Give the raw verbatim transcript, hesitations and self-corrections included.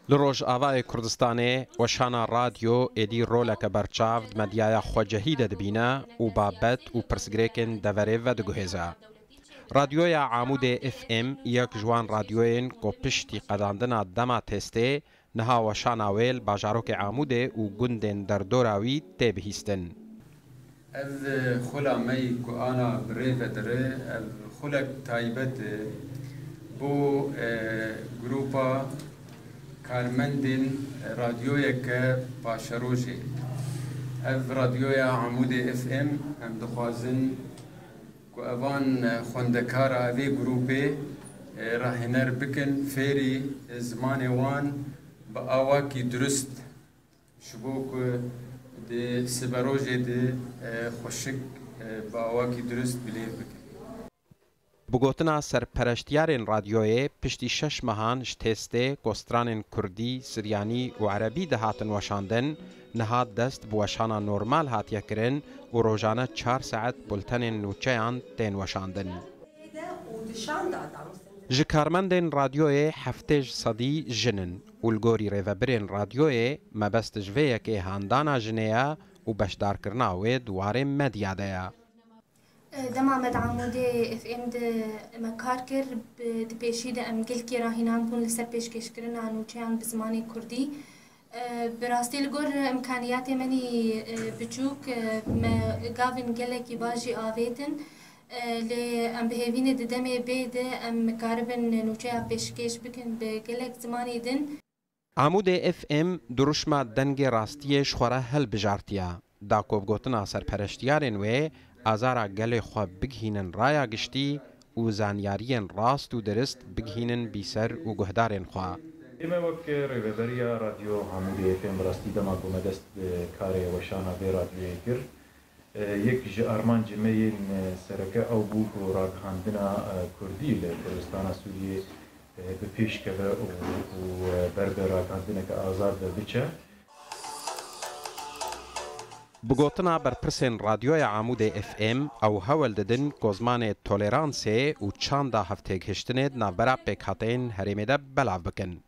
Li Rojavayê Kurdistanê weşana radyo êdî roleke berçav di medyaya xwecehî de dibîne û babet û pirsgirêkên deverê vediguhêze. Radyoya Amûdê F M yek ji wan radyoyên ku piştî qedandina dema testê niha weşana wê li bajarokê Amûdê û gundên derdora wî tê bihîstin. Ev xula me yî ku ana bi rê ve dire, ev xulek taybet e bo, e, grupa karmendên radyoyeke paşerojê. Ev radyoya Amûdê F M, em dixwazin ku evan xwendekara vê grûpê, e, rahêner bikin, fêrî, e, zimanê wan bi awakî durust, ji bo ku di siberojê de, e, xweşik, e, bi awakî durust bilêv bikin. Bi gotina serpereştiyarên radyoyê, piştî şeş mehan ji testê ku stranên kurdî, siryanî û erebî dihatin weşandin, niha dest bi weşana normal hatiye kirin û rojane çar saet bultenên nûçeyan tên weşandin. Ji karmendên radyoyê heftê ji sedî jin in û li gorî rêvebirên radyoyê mebest ji vê yekê handana jinê ye û beşdarkirina wê di warê medya de ye. Dema me di Amûdê F M de me kar kir, bi, di pêşî de em gelkî rahînan bûn li ser pêşkêşkirina nûçeyan bi zimanê kurdî. Bi rastî li gor imkaniyatê me nî biçûk, me gavên gelekî baş jî avêtin. Lê em bi hêvî ne di demê bê de em karibin nûçeya pêşkêş bikin bi gelek zimanê din. Amûdê F M duruşma dengê rastiyê ji xwe re hilbijartiye. Da ku bi gotina serpereştiyarên wê azara gelê xwe bigihînin raya giştî û zanyariyên rast û dirist bigihînin bîser û guhdarên xwe. Ême wek rêveberiya Radyo Amûdê F M bi rastî dema ku me dest bi karê weşana vê radyoyê kir, e, yek ji armancê me yên, e, sereke ew bû ku ragihandina, e, kurdî li Kurdistana Sûriyê, e, bi pêş keve û, û, e, ber bi ragihandineke azad ve biçe. Bi gotina berpirsên Radyoya Amûdê F M, ew hewl didin ku zimanê toleransê û çanda hevtêgihiştinê di navbera pêkhateyên herêmê de belav bikin.